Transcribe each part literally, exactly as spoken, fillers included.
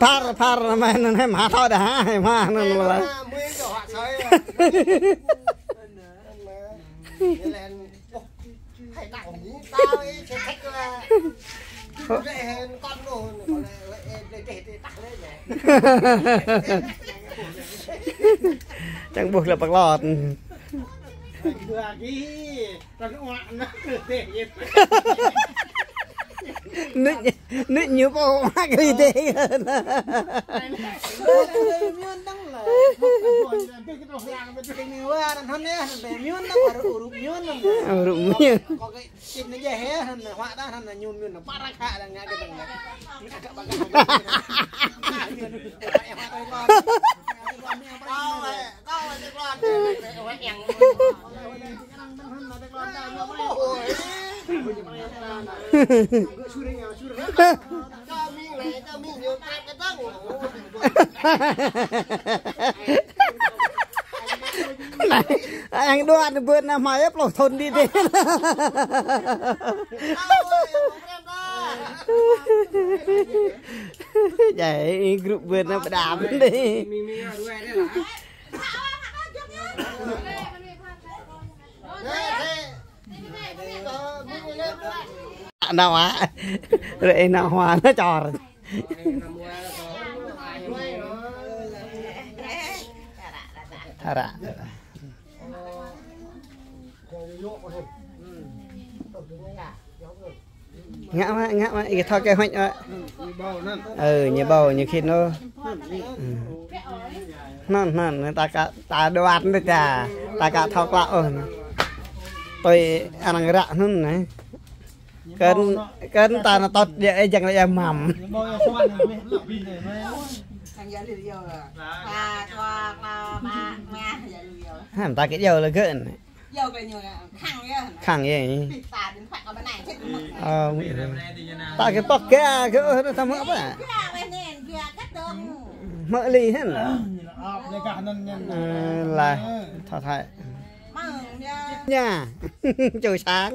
Phar, phar, mă anŭn hĕ mă thâo đa, hă, hĕ mă anŭn mơ̆ lĕ. Čang ƀuh lĕ pơklot. Nŭt, nŭt ñu pô mă kơ tê. Hrup mơ̆n. Anai, anai đuaĭ bươn anai hmâo pluh thŭn đĭ đĭ. Djai, grup bươn anai pơđam đĭ. Nao hă? Rơi nao hua nao čor. Hara. Ngă mă, ngă mă, ih thâo kơ huăč mă. Ơ, ñu ƀâo, ñu khĭn ôh. Anŭn, anŭn, ta ka, ta đuaĭ anŭn ta, ta ka thâo klă ôh. Tui anŭn ră anŭn anai. Kơn, kơn ta nao tŏt djơ̆, ơ, jăng lĕ ia măm. Hăm ta kơ iâu lĕ gơ̆n. Khăng yơh. Ơ, ta kơ pŏk kơ, kơ, ơ, ta mă pă. Mă li hăn. Ơ, lah, thâo thai. Ñu. Čô sang.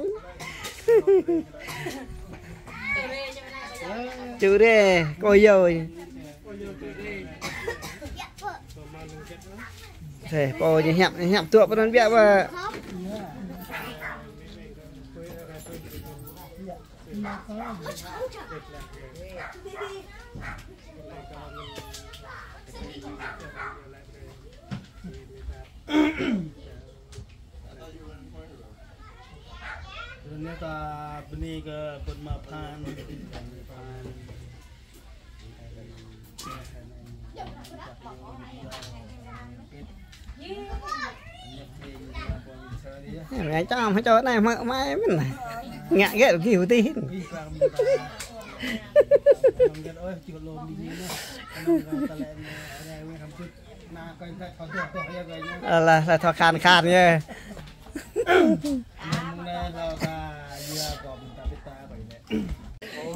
Čô rê, kơ iâu. Thế, pô ñu hiăp, hiăp tuă pơ anŭn biă ƀă. Ră anai ta bơni kơ ƀôn ma Phan. Mă čăm hơčô anai mă mai mơ̆n. Ngă gĕt gih hơti hĭn. Alah, lah thâo khan khan yơh.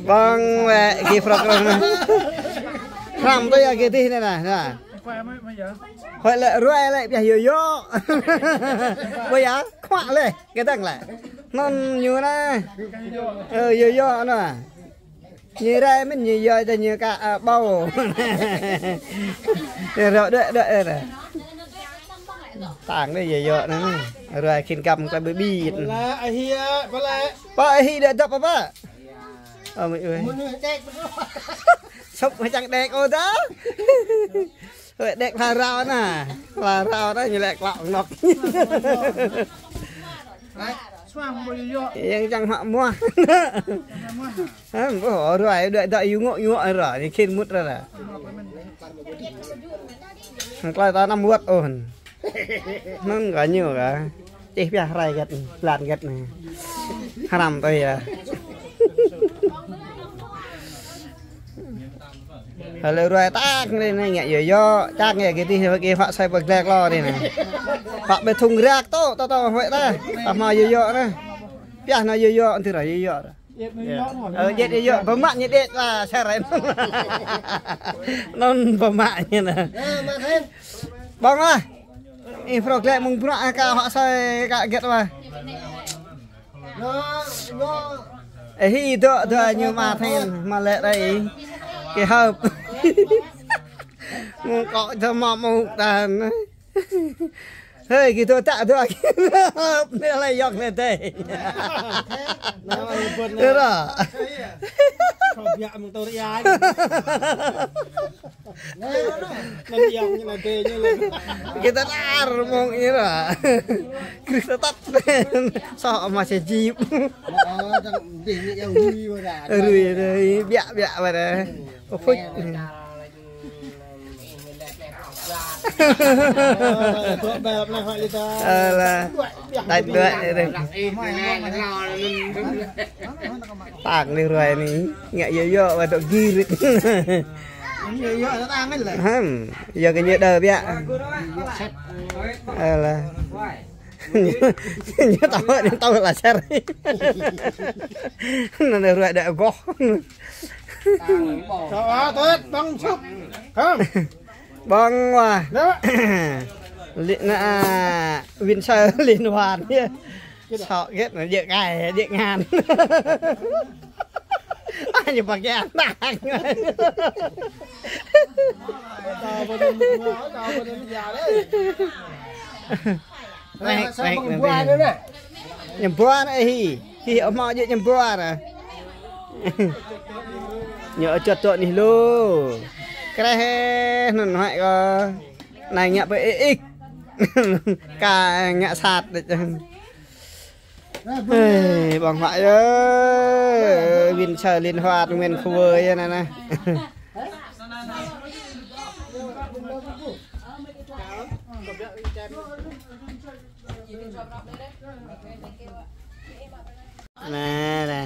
Ƀơ̆ng wơ̆t, gih program anai. Hrăm tui yơh gih tih anai nă, nă. Huăi lĕ ruai lĕ pioh yơh yơh. Ƀơi yơh, khuă lĕ, gih dăng lĕ. Anŭn ñu anai. Ơ, yơh yơh anŭn. Ñu rai mơ̆n ñu yơh ta ñu ka, ơ, ƀâo. Rŏ đuaĭ đuaĭ anai. Tang anai yơh yơh anai. Ruai khĭn găm klă ƀơƀit. Pă ahi, pă lĕ. Pă ahi đuaĭ dăp pă. Ơ, mơi ơi. Sŭp hơčăng đek ôh ta. Ơi, đek hla rao anai. Hla rao anai ñu lĕ klŏk nŏk. Yang čang hmă muah. Hăm, ôh, ruai, đuaĭ dŏ yŭ ngŏ, yŭ ngŏ, ruai, ñu khĭn mŭt ruai. Hăng klơi ta anăm wơ̆t ôh. Anŭn kơ ñu kơ. Čih pioh rai gĕt, blan gĕt anai. Hrăm tui yơh. Hơlơi ruai tang anai, anai ngă yơh yơh. Čang yơh gih tih, gih hmă sai pơglek lo anai nă. Hmă ƀơi thŭng rơ̆k tŏ, tŏ, tŏ, huăi ta. Ta hmă yơh yơh anai. Pioh anai yơh yơh, anŭn tih ruai yơh yơh. Ơ, djĕt yơh yơh, pơmă ñu djĕt lah, sơrem. Anŭn pơmă ñu nă. Ƀơ̆ng lah. Ih prŏk lĕ mơ̆ng bruă ka hmă sai ka gĕt lah. Ơ, hi dŏ, dŏ ñu mă then, mă lĕ rai. Kơ hơp. Kok jơmă mŭk đan. Hơi, kita tak ada lagi. Nê lĕ yŏk nê tê. Nê lĕ bơ̆t nê. Ơ ră. Kâo biă mơ̆ng tơlơi ai. Nê yŏk nê tê nê lĕ. Kita tar mơ̆ng ih ră. Krist tăt. Sŏ mă sĕ jip. Ơ, đang đih nê yŏk rui wơ̆t đa. Rui đa, biă biă wơ̆t đa. Ơ, phŭt. Alah. Đač đuač đač. Tang đih ruai anai. Ngă yơh yơh, wơ̆t dŏ gir. Hăm. Yơh kơ ñu đơ biă. Alah. Ñu tao, ñu tao lah sar. Năn ruai đač goh. Tao ah, tơt, ƀơ̆ng sŭp. Hăm. Ƀơ̆ng wah. Lĕ. Lĕ nă, a, Win Sơ liên hoàn yơh. Sŏ gĕt nă, djơ̆ kai, djơ̆ ngăn. A, ñu pơkă tang. Tao ƀơ̆ng, tao ƀơ̆ng ya lĕ. Mek, mek, mek. Ñu ƀuar ih. Ih, ơ mă jĕ ñu ƀuar. Ñu čŏt tŏ anih lu. Kreh anŭn hăi kơ. Anai ngă pơ ih. Ka ngă sat đĕč. Ê, ƀơ̆ng huă yơh. Win Sơ liên hoàn, Nguyễn Khua yơh nă nă. Nê, nê.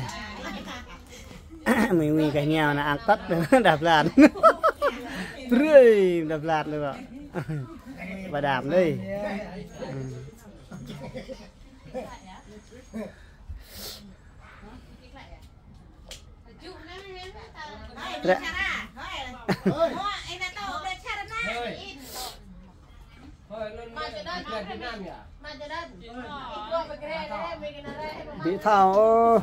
Mui, mui kơ ñu nă ang tăt đa blan. Brơi, đa blan đôč. Ba đam đơi. Ră. Ƀu thâo ôh.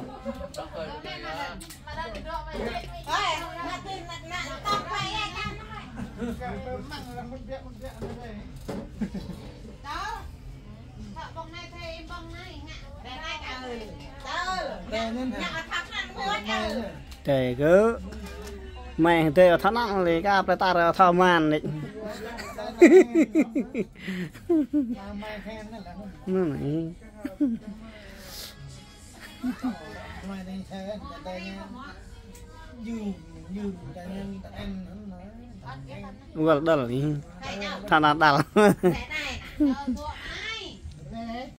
Tê gơ. Mẹ tê thọ năng lĕ, ka plei tar thâo mơ̆n lĕ. Nă nă. Wơl đal ih. Thâo năng đal.